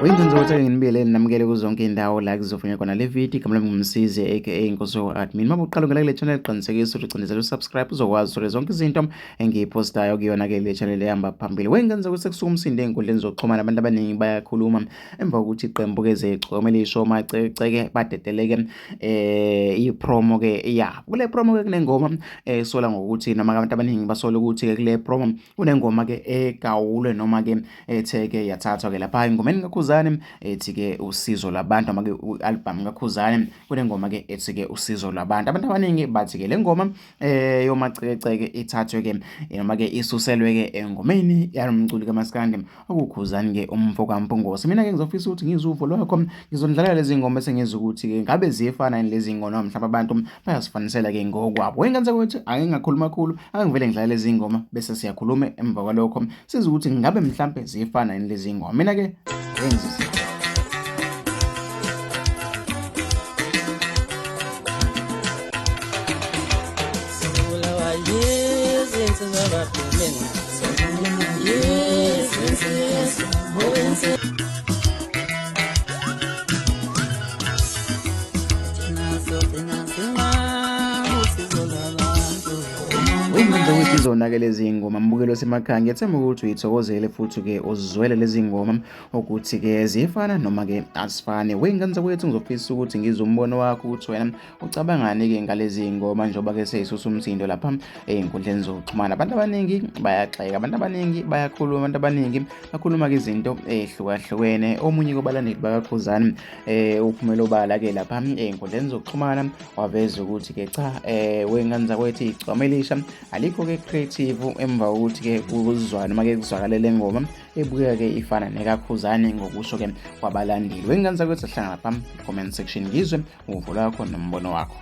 Uyinkonzo ukuthi nginibiyelele namukele kuzonke indawo la kuzofunywa khona le video. Igama lami nguMsizi aka Inkosi admin. Uma uqala ungena kule channel, qinisekisa ukuthi ucindezela usubscribe, uzokwazi uthole zonke izinto engiyipostayo kuyona ke le channel ehamba phambili. Weyinkonzo ukuthi sekusuka umsindo ey'nkundleni zokuxhumana, abantu abaningi bayakhuluma emva kokuthi iqembu ke zegcokama elisho macekeceke badedeleke i-promo ke ya. Kule promo ke kunengoma esola ngokuthi, noma abantu abaningi basola ukuthi ke kule promo kunengoma ke egawulwe noma ke ethe-ke yathathwa-ke lapha engomeni kaKhuzani ethi-ke usizo lwabantu, noma-ke i-album kaKhuzani kunengoma-ke ethi-ke usizo lwabantu. Abantu abaningi bathi-ke le ngoma yomacekeceke ithathwe-ke noma-ke isuselwe-ke engomeni yalo mculi kaMaskandi okuKhuzani-ke umfo kaMpungose. Mina-ke ngizofisa ukuthi ngizwe uvo lwakho, ngizonidlalela lezi ngoma bese ngizwe ukuthi-ke ngabe ziyefana yini lezi ngoma, noma mhlawumbe abantu bayazifanisela-ke ngokwabo. Wengane ukuthi ake ngingakhuluma kakhulu, ake ngivele ngidlale lezi ngoma bese siyakhuluma emva kwalokho, sizwe ukuthi ngabe mhlampe ziyefana yini lezi ngoma. Mina-ke ngizwe. Uyinkonzo ukuthi izona-ke lezi ngoma, mbukelo osemakhaya, ngiyethemba ukuthi uyithokozele futhi-ke uzizwele lezi ngoma ukuthi-ke ziyefana noma-ke azifani. Wey'ngane zakwethu, ngizofisa ukuthi ngizwe umbono wakho ukuthi wena ucabangani-ke ngalezi ngoma, njengoba-ke seyisusa umsindo lapha ey'nkundleni zokuxhumana. Abantu abaningi bayagxeka, abantu abaningi bayakhuluma, abantu abaningi bakhuluma-ke izinto ey'hlukahlukene. Omunye kubalandeli bakaKhuzani uphumele obala-ke lapha ey'nkundleni zokuxhumana waveza ukuthi-ke cha, wey'ngane zakwethu, igcwama elisha alikho-ke creative emva kokuthi-ke kuzwa noma-ke kuzwakale le ngoma ebukeka-ke ifana nekaKhuzani ngokusho-ke kwabalandeli. Wey'ngane zakwethu, sihlangana lapha comment section ngizwe uvo lwakho nombono wakho.